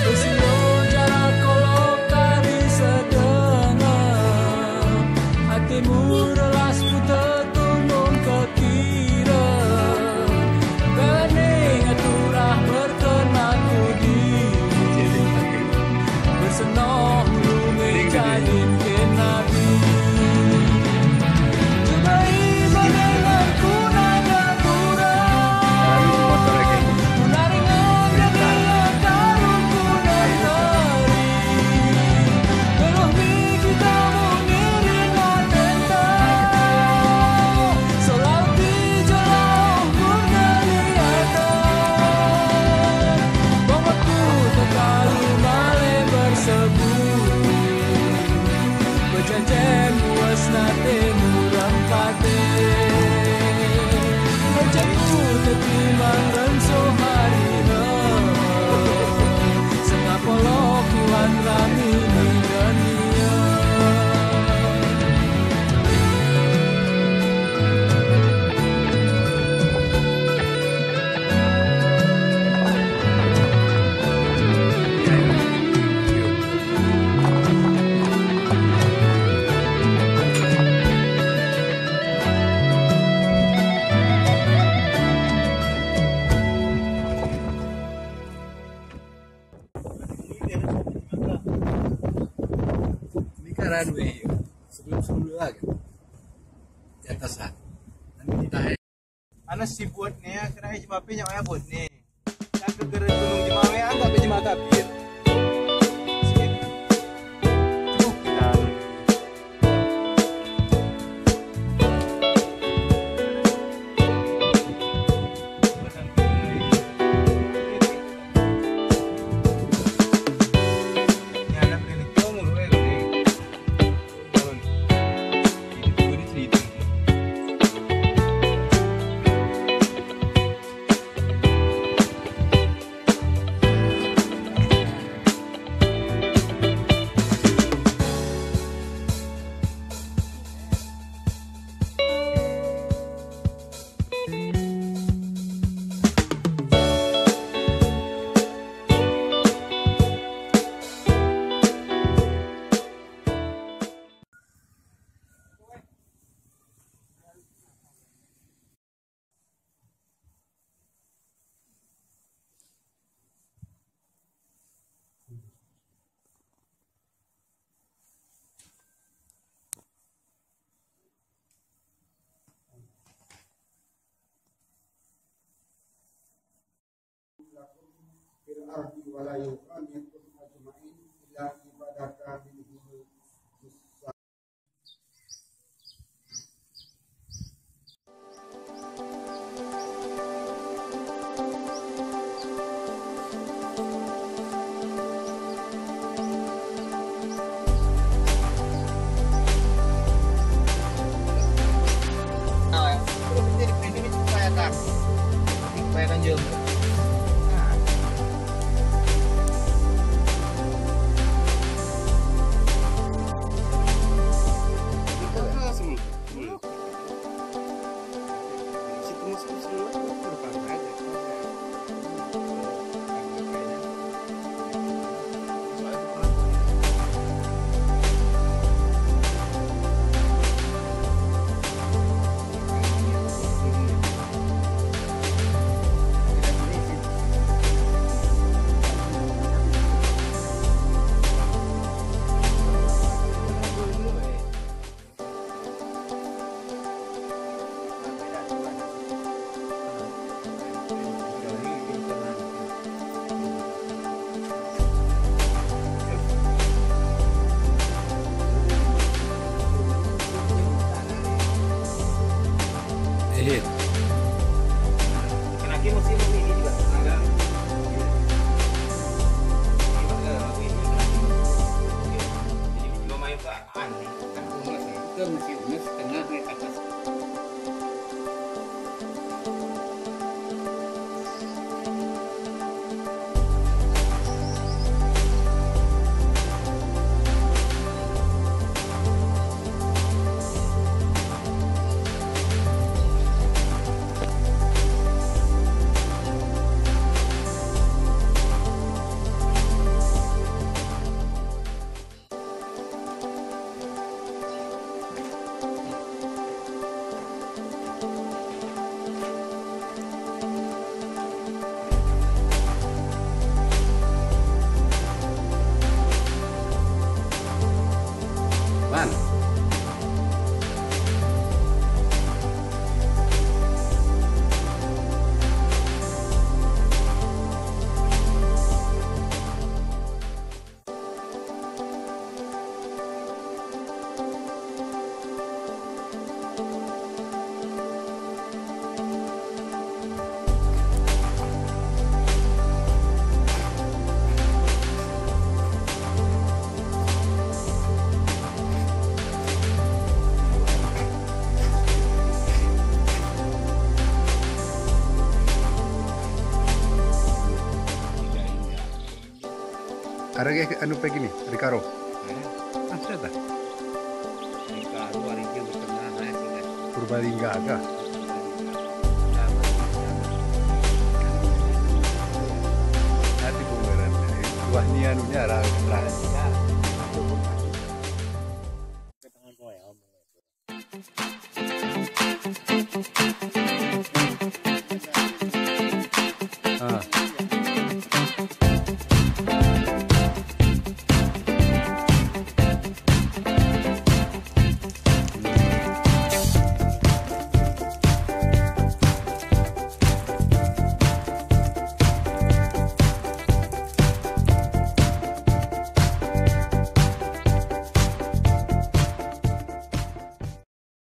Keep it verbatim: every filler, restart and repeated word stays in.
Peusiôh jarak kolok kari seudeungoe, até meureulas putôh tumbông keu kira. Keuning aturan berkenan kudi. Beuseunoh ulôn meujalin keu Nabi. Jumai meunang kunan gura. Kunan ringan dan ringan karun kunan tari. Teulôh mi kita meungiring ateueh teuh. Soe lam pih joloh meuneuliatan. Bang waktu teuka lé malée beuseubu. Beujanji muas na teuh murang patéh. Beujanji teutimang lôn soe hari nyoe. Seungap polok iwan rami di dunia. Ini kan radu, eh, sebelum-sebelum lagi. Di atas lah. Nanti ditahan. Ana si buet nyoe, keunan jeumapi nyang wayah buet nyoe. Nyang keu geureueng tulông jeumawe, anggab lé jeumawe kafir. Sikit. Cukup kita. Nyan nak kena cong dulu, eh, ni. Lakum fil ardi wa la yughanikum ajma'in illa ibadaka minhumul Ehe. Ada ke anu pagi ni? Ada karo? Ah, siapa? Purbalingga kah? Nanti bungaran. Wah, ni anunya, ra-, ra-,